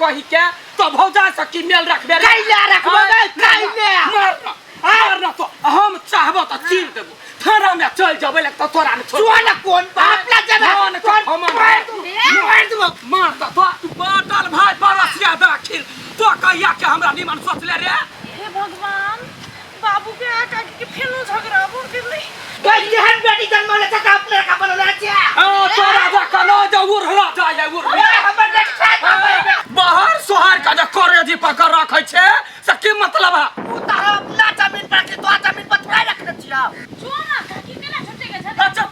कही के तो भौजा से की मेल रखबे रे? कैला रखबे रे, कैला? मार ना, मार ना तो हम चाहबो तो चीर देबो थाना में चल जबे लग तो तोरा ने छोड़ चुआ ना कोन बाप ला जेबे ना कोन हम मार दू मार दू मार तो तो बाटल भाई पड़ोसिया दाखिल तो कहिया के हमरा निमन सोचले रे। हे भगवान, बाबू के आ काकी के फेनो झगड़ा भऽ गेलै। गई केहन बेटी जन्मले छ त अपने का बनले छ। आ तोरा जा कनो जा उड़ला जाय उड़ला। हमर बेटी छ। बाहर सोहार का जे करे जी पकड़ रखै छै से की मतलब है? उ त हम अपना जमीन पर के तो जमीन पर थोड़ा रखने छियौ। जो ना काकी केना झूठे के झगड़ा। अच्छा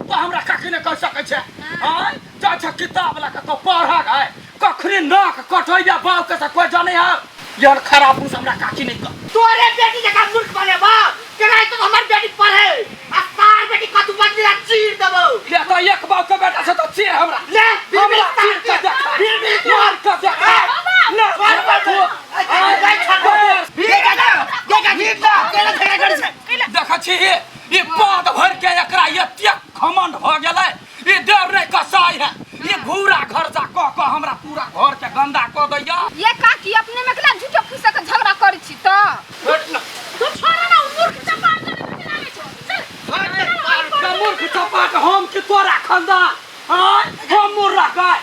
तो हमरा काकी ने कह सकै छै? आय जा छ किताब लऽ के तो पढ़क है कखनी नाक कटैया बाप के से कोई जाने है यार खराब पुरुष हमरा काकी नहीं कह। तोरे बेटी जका मूर्ख बने बा केना तो हमर बेटी पढ़े आ तार बेटी कतु बदली चीर देबो। ले तो एक बाप के बेटा से तो चीर हमरा ले हमरा चीर के देखा मार के देखा ले मार मार तू देखा छी ई पाद भर के एकरा एतेक घमंड भ गेलै ई देर नहीं कसाई है ई घूरा घर जा कह कह हमरा पूरा घर के गंदा क दैया। ये काकी अपने में केना झूठो फूसा के झगड़ा करै छी त? तू छोड़ ना मूर्ख चपाट के लागै छौ। चल का मूर्ख चपाट हम कि तोरा खानदान आय हम मुर्रा गाय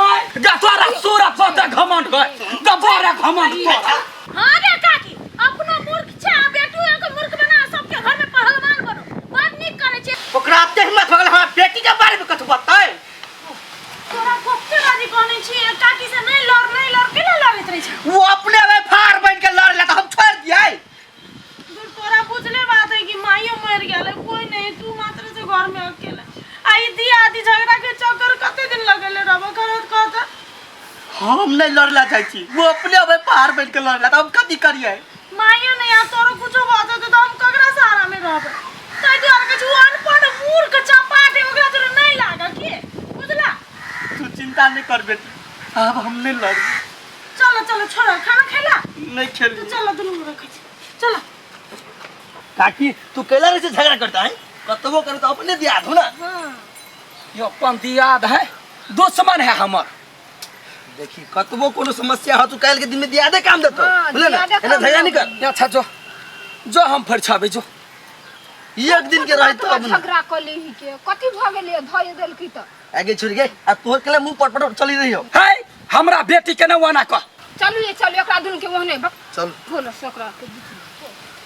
आय जा तोरा सूरत होते घमंड गए दबारा घमंड तोरा। हां रे काकी अपनो मूर्ख छै आ बेटू के मूर्ख बना सबके घर में पहलवान बनो बड़ नीक करै छै। ओकरा एते हिम्मत हो गेल हमरा बेटी के बारे में कथु बताए? तोरा कते राजी कहने छी काकी से नहीं लड़ नहीं लड़ केना लड़ैत रहै छै? वो अपने में फार बन के लड़ला त हम छोड़ दियै। दूर तोरा बुझले बात है कि माइयो मर गेल कोई नहीं तू मात्र से घर में अकेला आ ई दी आदि झगड़ा के चक्कर कते दिन लगेले रहबो करत कहत। हम नहीं लड़ला जाइ छी वो अपने में फार बन के लड़ला त हम कथी करियै? माइयो नहीं आ तोरो कुछो भऽ जेतै त हम ककरा सहारा में रहबै? ताहि दुआरे कहै छी ओ अनपढ़ मूर्ख चपाट है ओकरा तोरा नहीं लागऽ की बुझला? तू चिंता नहीं कर बेटी अब हम नहीं लड़। चलो चलो छोड़ो खाना खेला नहीं खेली। तो चलो दुनू गोरा खाइ छी चलो। काकी तू कैला रे से झगड़ा करता है कतबो करे तो अपने दियाद हो ना। हां यो अपन दियाद है दुश्मन है हमर। देखी कतबो कोनो समस्या हो तू काल के दिन में दियादे काम देतो हाँ, बुझले ना? दियादे एना काम झगड़ा नहीं कर। अच्छा जो जो हम फरछाबे जो एक दिन के रही तो अब ना। झगड़ा क लेही के कथी भ गेलै धइ देलकी त आगे छुड़ गए आ तोहर केला मुंह पटपट चली रही हो। है हमरा बेटी के न ओना कह। चलू ये चलू एकरा दुनू के ओहने चल बोलो सकरा के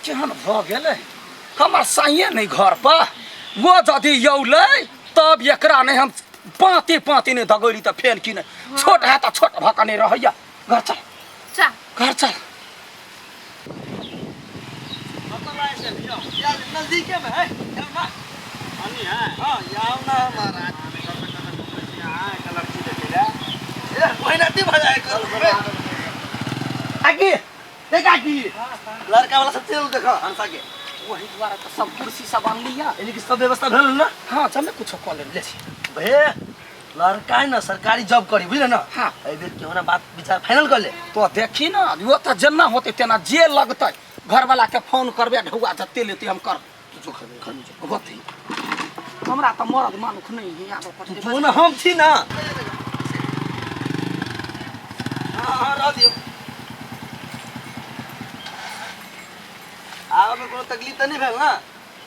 केहन भ गेलै हमर साइए नहीं घर पर वो यदि यौलै तब एकरा नहीं हम पाँति पाँति नहीं दगोरी त फेन की नहीं छोट है त छोट भऽ के नहीं रहैया। घर चल चल घर चल। नजदीक में है हां याव ना महाराज काकी देख काकी लड़का वाला सब चल देखो हंसा के वही द्वारा तो सब कुर्सी सब आन लिया यानी कि सब व्यवस्था भेल ना। हाँ चल ना कुछ कॉल ले छी भे लड़का है ना सरकारी जॉब करी बुझले ना। हाँ। एहि बेर केहू ना बात विचार फाइनल कर ले तो देखी ना वो तो जेना होते तेना जे लगतै घर वाला के फोन करबे ढौआ जते लेते हम कर जो घर में, घर में जो। होते हमरा तो मरद मानुख नहीं है आबऽ पड़तै। फोन हम छी ना। हाँ हाँ रह दियो आब में कोनो तकलीफ त नहीं भेल ना?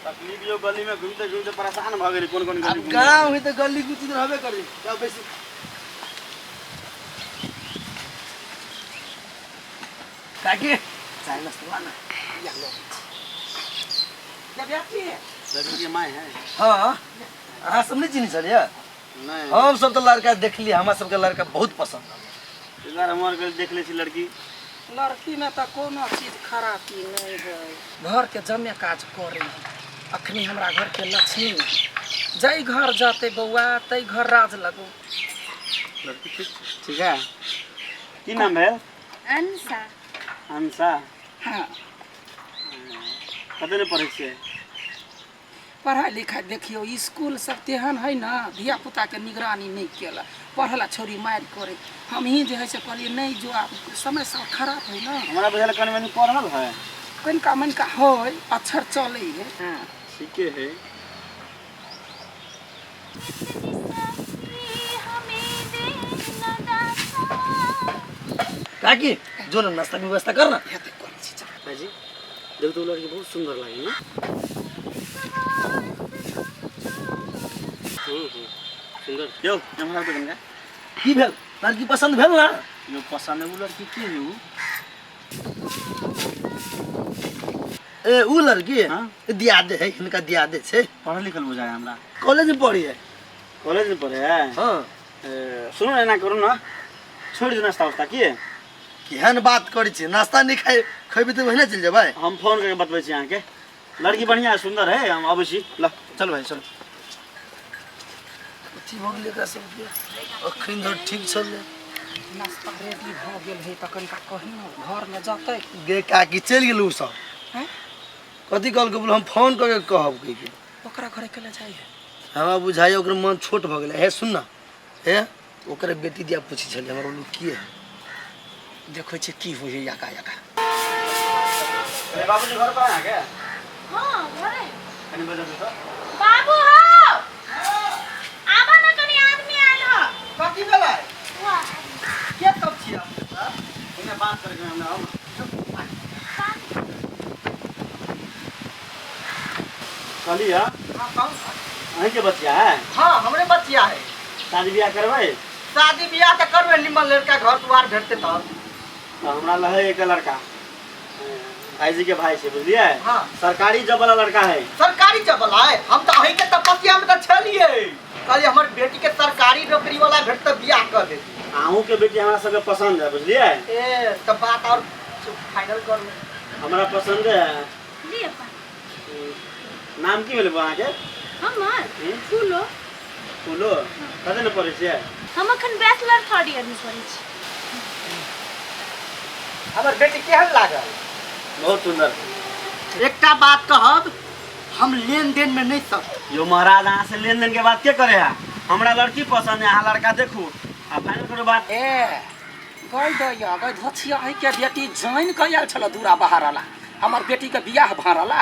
तकलीफ यो गली में घूमते घूमते परेशान भ गेली कोन कोन अब गली घूमते। गाँव है तो गली कुची तो रहबे करी जाओ बेसी। काकी चाय नाश्ता ला ना। या लो। या बेटी। लड़की के my है। हाँ अहाँ सब नहीं चिन्है छलियै? नहीं। हम सब तो लड़का देखली हमरा सबके लड़का बहुत पसंद है। इधर हमर गली देख ले छी लड़की। लड़की में तो कोनो चीज खराबी नहीं है घर के जमे काज करे अखनी हमरा घर के लक्ष्मी जै घर जाते बौआ तै घर राज लगो। लड़की ठीक ठीक है। की नाम है? अंशा। अंशा। हाँ। कते ने पढ़ै छियै? पढ़ाई लिखाई देखियो स्कूल सब तेहन है ना धिया पुता के निगरानी नहीं केला पढ़ला छोरी मारि करे हम ही जे है से कहलिए नहीं जो आप समय सब खराब है ना। हमरा बुझायल कनि मनि पढ़ल है। कनिका मनिका है अक्षर चले है। हाँ ठीके है। काकी जो ना नाश्ता के व्यवस्था कर ना। हेतै करै छी चल। भाईजी देखो तो लड़की बहुत सुंदर लागी ना। सुंदर यो हमरा के कनिका की भेल लड़की पसंद भेल ना? यो पसंद है उ लड़की के है उ? ए उ लड़की हाँ? दिया दे है हिनका दिया दे छे। पढ़ल लिखल बुझाय हमरा। कॉलेज में पढ़ी है। कॉलेज में पढ़े है? हां। सुनो ना एना करू ना छोड़ दे नाश्ता उस्ता की केहन बात करै छी? नाश्ता नहीं खाए खैबे त ओहिना चलि जेबै। हम फोन करके बतबै छी अहाँके। लड़की बढ़िया है सुंदर है हम अबै छी। ल चल भाई चल। कथी भऽ गेलै एकरा सबके? अखन धरि ठीक छलै। नाश्ता रेडी भऽ गेल है तऽ कनिका कही ने घरमे जतै। गे काकी चलि गेल उ सब। हैं? कथी कहलकै? बोल हम फोन करके कहब कहिके। ओकरा घरे केला जाइ है? हमरा बुझाइए ओकर मन छोट भऽ गेलै। हे सुन ना, हे ओकर बेटी दिया पूछै छलै हमर बोलू की है। देखै छियै की होइ है आगा आगा। अरे बाबूजी घर पर अहाँके? हां घरे। कनी बजा दे त। बाबू हो आबा ना कनी आदमी आयल हो। कथी भेलै? वाह के सब छियै अपने सब? इने बात करके हमरा आउ ना। कहली है हां कहू। अहीं के बचिया है? हां हमरे बचिया है। शादी बियाह करबै? शादी बियाह त करबै निमन लड़का घर दुआर भेटते तब। तो हमरा लहे एक लड़का भाईजी के भाई से बुझलिए। हाँ। सरकारी जॉब वाला लड़का है। सरकारी जॉब वाला है? हम तो अहीं के तपस्या में त छलिए। कहलिए हमर बेटी के सरकारी नौकरी वाला भेटत बियाह कर देती। अहूँ के बेटी हमरा सबके पसंद है बुझलिए। ए त बात और फाइनल करू। हमरा पसंद है। जी अपन नाम की भेल अहाँ के? हमर फूलो। फूलो कते ने पढ़ै छियै? हम अखन बैचलर थर्ड ईयर में पढ़ै छी। हमर बेटी केहन लागल? बहुत सुंदर। एकटा बात कहब हम लेन देन में नहीं सब। यो महाराज अहाँ से लेन देन के बात के करे है? हमरा लड़की पसंद है अहाँ लड़का देखू आ फाइनल करू बात। ए गई दैया गई धछिया है के बेटी जानि के आयल छल दूरा बाहर वाला हमर बेटी के बियाह भरला।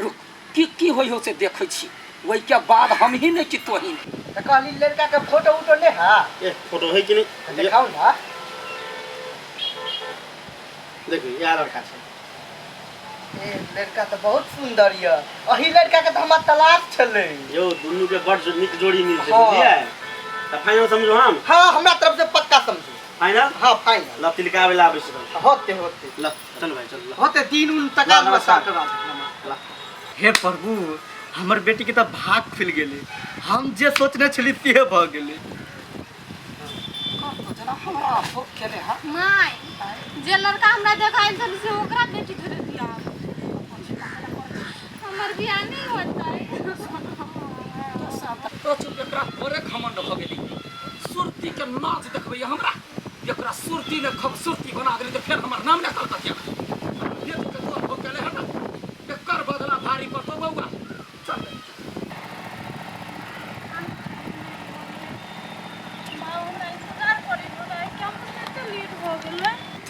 रुक की की होइ हो से देखै छी ओहि के बाद हम ही नहीं कि तोही। त कहली लड़का के फोटो उटो ने है? ए फोटो है कि नहीं देखाउ ना। देखिए यार लड़का छै। ए लड़का त बहुत सुंदर य। अही लड़का के त हमरा तलाश छलै। यो दुनू के बड़ नीक जोड़ी मिल छै बुझलिए। त फाइनल समझो हम? हां हमरा तरफ से पक्का समझो। फाइनल? हां फाइनल। ल तिलका वाला आबै छै। होते होते ल चल भाई चल। होते दिन उन तक नमस्कार। हे प्रभु हमर बेटी के त भाग खुल गेलै। हम जे सोचने छली से भ गेलै। हमरा भूख केले है my जे लड़का हमरा देखायल छल से ओकरा बेटी धरे बियाह हमर बियाह नहीं होतै। तो चुप एकरा बड़े घमंड भ गेली। सुरती के नाच देखबै हमरा एकरा सुरती ने खूबसूरती बना देली त फेर हमर नाम ने कलकतिया। बेटी के तोर भूख केले है ना एकर बदला भारी पड़तो बौआ। चल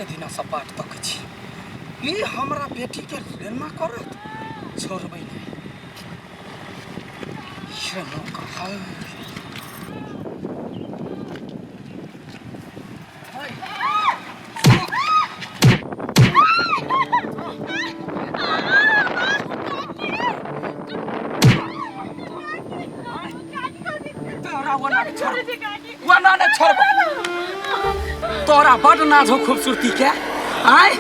दिना सब बाट तक छी ई हमरा बेटी के लेना करत छोड़बै नहीं। ये मौका है। तोरा वना के छोड़ वना ने छोड़ब तोरा बड नाज हो खूबसूरती के। आय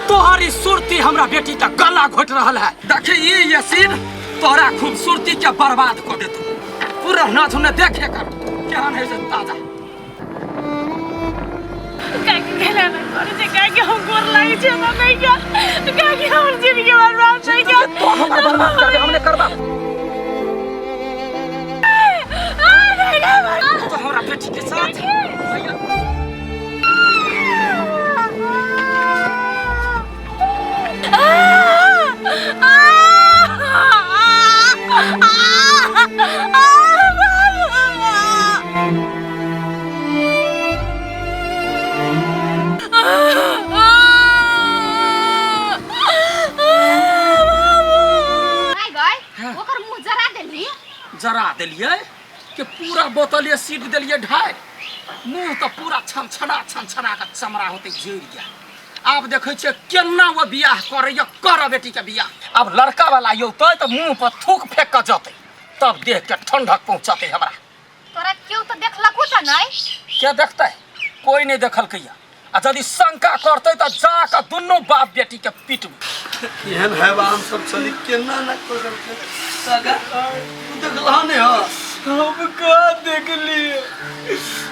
तोहरी सुरती हमरा बेटी का गला घोट रहल है। देखी ई यसीन तोरा खूबसूरती के बर्बाद कर देतो। पूरा नाच ने देखे कर केहन है से ताजा। काकी खेला ना करे जे काकी हम गोर लागै छै हमरा नहीं के काकी हमर जिंदगी बर्बाद छै के तो हमर बर्बाद कर दे हमने करबा तो हमरा बेटी के साथ। ओकर मुंह जरा देली। जरा देलिए कि पूरा बोतल ये सीट देलिए ढाई। मुंह तऽ पूरा छनछना छनछना के चमड़ा होते जरि गेल। आब देखै छियै केना ओ बियाह करैया, कर बेटी के बियाह। आब लड़का वाला यौतै तऽ मुंह पर थूक फेंक के जतै, तब देख के ठंडक पहुंचतै हमरा। तोरा केओ तऽ देखलको तऽ नहि? के देखतै? कोई नहि देखलकैया। आ यदि शंका करतै तऽ जा कऽ दुनू बाप बेटी के पीटबै। एहन है बा हम सब चली केना ना कर काका तू देखलह नहीं हो? हम कहाँ देखलिए,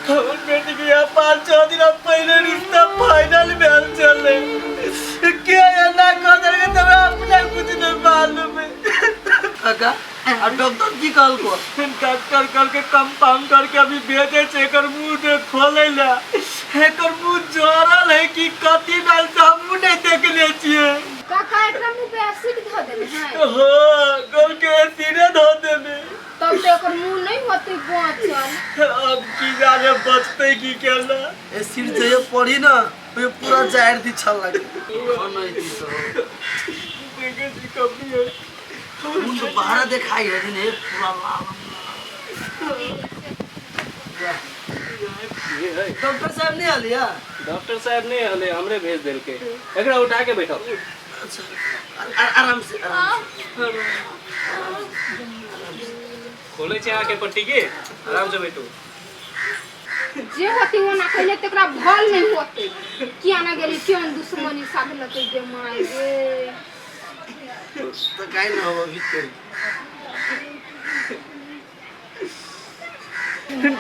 हमर बेटी के यहाँ 5-6 दिन पहले रिश्ता फाइनल भेल छलै, के एना कऽ देलकै तऽ हमरा अपना कुछ नहीं मालूम है। काका आ डॉक्टर की कहलको? डॉक्टर कहलकै कंपाउंड करके अभी भेजे छै, एकर मुंह देख खोलै ला, एकर मुंह जरल है कि कथी भेल से हमहूँ नहीं देखले छियै। काका एकरा मुंह पे एसिड धऽ देने है? हाँ, कहलकै एसिडे धऽ देने। तब तो एकर मुंह नहीं होते बचल। अब की जाने बचते की केना। एसिड जे पड़ी ना ओय पूरा जायर दी छल लागे। नहीं दी तो देखे छी कभी है। खून तो बाहर देखाई है ने पूरा लाल। डॉक्टर साहब नहीं आलिया? डॉक्टर साहब नहीं आले, हमरे भेज देलके। एकरा उठा के बैठाओ। अच्छा, आराम से आराम से। खोले छे आके पट्टी के, आराम से बैठो। जे होती वो ना कहले तकरा भल नहीं होते। किया ना गेली केहन दुश्मनी साधलकै गे my गे। तो काहे ना हो अभी तो।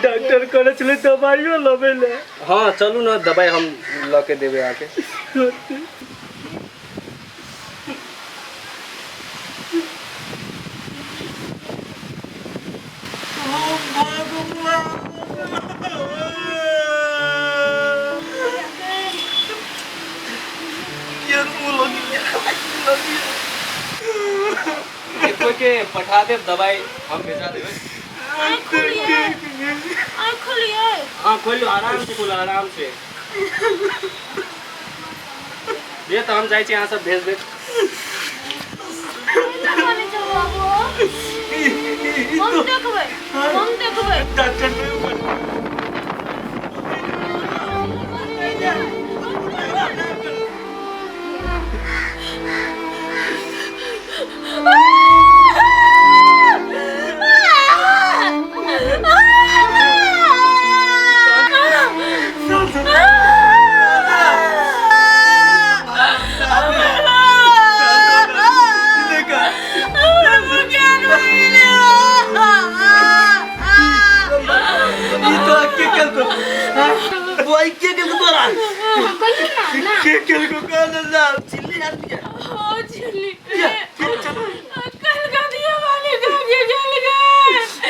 डॉक्टर कहले छलै दवाइयो लेबै ले। हाँ चलू ना, दवाई हम ल के देबै आके। देखो के पठा देब दवाई, हम भेजा देबै। आँख खोलिए, आँख खोलिए। हाँ खोलो, आराम से खोलो, आराम से। दे तो हम जाइ छी, अहाँ सब भेज देब। हम देखबै, हम देखबै। डॉक्टर नहीं बन।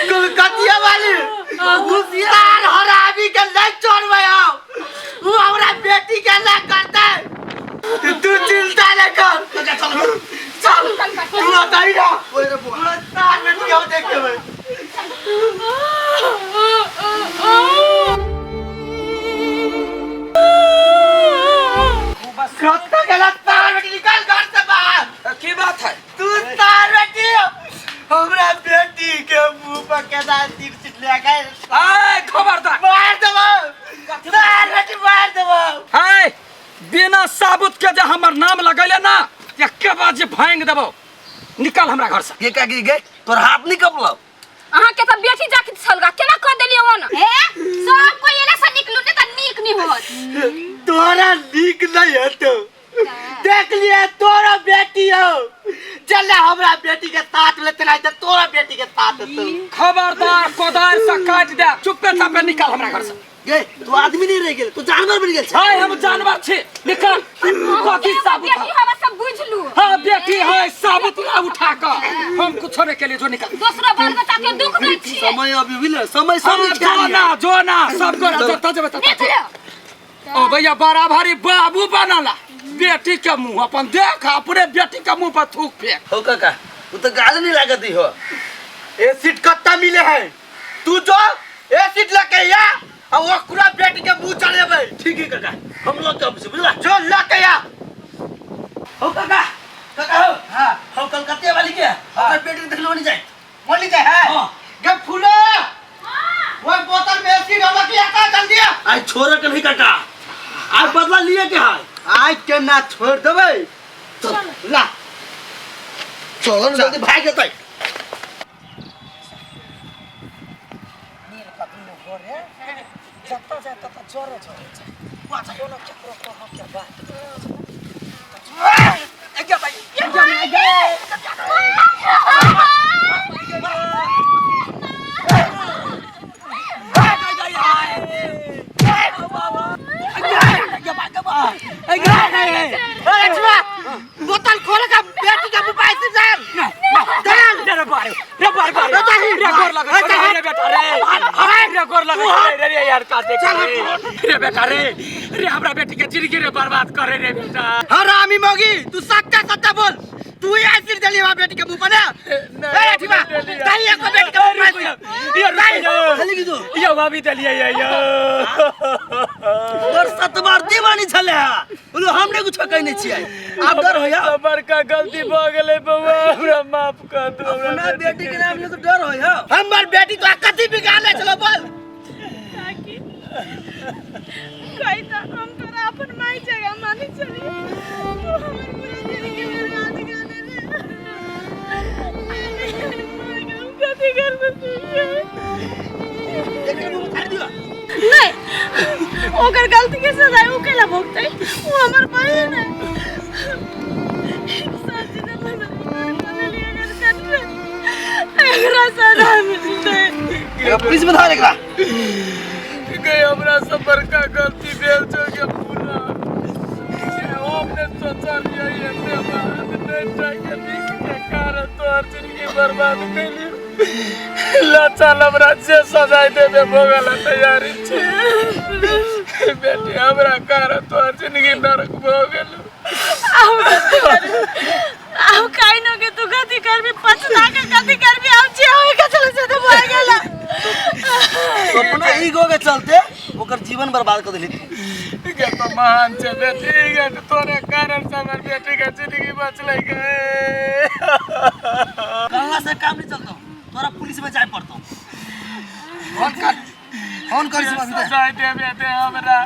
कलकतिया वाली तार हराबी के नहीं छोड़बै हम, वो हमरा बेटी के ना करतै। तू चिंता नहीं कर, चल तू बताई ना तार बेटी हम देख लेबै। कत्ता गेला तार बेटी, निकल घर से बाहर। की बात है? तू तार बेटी हमरा बेटी के मुंह पर केना तीर छिट ले गए। आय खबरदार, मार देबो तार बेटी, मार देबो। हाय बिना साबुत के जे हमर नाम लगैले ना, एके बार जे भांग देबो। निकल हमरा घर से। के का की गे तोर हाथ नहीं कपलो? अहाँ के त बेटी जाके छलगा केना क देलियै ओना? हे सब कोई एला से निकलू ने त नीक नहीं होत। तोरा नीक नहीं हेतौ, देख लिए तोरा बेटी हो, चल हमरा बेटी के साथ लेते नहीं तो तोरा बेटी के साथ हेतौ। खबरदार कोदार से काट दे, चुपे चापे निकल हमरा घर से। गे तू आदमी नहीं रह गेल, तू जानवर बन गेल। हाय हम जानवर छी, निकल। कथी साबुत बेटी हवा सब बुझलू। हाँ बेटी है साबुत ना उठा कर हम कुछ नहीं के लिए जो निकल। दूसरा बाल बच्चा के दुख दै छी। समय अभी भी ले, समय सब जो ना जो ना सब गोरा जता जेबे तता। ओ भैया बड़ा भारी बाबू बनला, बेटी के मुंह अपन देख, अपने बेटी के मुंह पर थूक फेंक। हो काका उ तो गाल नहीं लागत हो। एसिड कत्ता मिले है, तू जो एसिड लेके आ और वो पूरा बेटी के मुंह चलेबै। ठीक है काका, हम लोग कब से बुझला जो लेके आ। हो काका, काका हो। हां हम कलकत्ते वाली के अपना बेटी के देखलो नहीं जाए, मोली जाए है। हां गे फूलो, हां वो बोतल में एसिड हम के आता जल्दी आ। आइ छोड़े के नहीं काका, आइ बदला लिए के है। आइ के ना छोड़ देबै। चल ला चल न जल्दी भाग जेतै। नील का दुनू गोरे जतऽ जाय ततऽ जरे जरे छै। कोनो केकरो कहऽ के बात ए लक्ष्मण, बोतल खोल के बेटी के मुंह पर ऐसे डाल। डाल। रे बारे रे बारे बारे रे गोर लगा रे बेटा रे रे गोर लगा रे रे यार का देख रे रे बेटा रे रे हमरा बेटी के जिंदगी रे बर्बाद करे रे बेटा। हरामी मोगी, तू सच्चा सच्चा बोल, तू ही ऐसे डाली हमारी बेटी के मुंह पर ना? ए लक्ष्मण, दही एक बेटी के मुंह पर ऐसे। ये रुक जाओ। खाली की तू यो भाभी दलिया ये यो तोर सत बार दीवानी छले हा, बोलो हमने कुछ कहने छियै, आब डर होया। बड़का गलती भ गेलै बौआ, हमरा माफ कर दू। हमरा अपना बेटी के नाम ले तो डर होया। हमर बेटी तो कथी बिगाड़ले चलो बोल। काकी कही तो हम तोरा अपन माई जगह मानी चली, तू हमर पूरा जिंदगी बर्बाद कर देले। हम कथी करबे तू? एकर मुंह फाड़ दियो। नहीं, ओकर गलती के सजा उ केला भुगतै, उ हमर बहिन है। सच में बदलिए अगर कटबे एकरा सजा मिलतै। एकरा पुलिस में धर एकरा। गई हमरा सब बड़का गलती भेल छौ के पूरा हमने सोचल ये एते बात बेटा के नीक के कारण तोहर जिंदगी बर्बाद कैली। ला चल हमरा जे सजाय देबे भोगल तैयारी छी बेटी, हमरा कारण तोहर जिंदगी नरक भऽ गेल। आब काहे न के तू गलती करबी, पछता के गलती करबी, आब जे होय के चले से तो भऽ गेल। अपना ईगो के चलते ओकर जीवन बर्बाद कर देली तू। के तो महान छे बेटी, के तो तोरे कारण से हमर बेटी के जिंदगी बचलै गे। कहला से काम नहीं चलतो, तोरा पुलिस में जाए पड़तो। फोन कर, फोन कर इस बात सजाय देबे दे हमरा,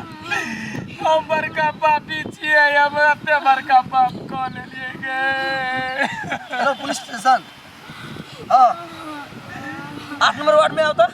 हम बड़का पापी छियै, हम एते बड़का पाप कऽ लेलियै गे। हेलो पुलिस स्टेशन, हाँ 8 नंबर वार्ड में आओ तो।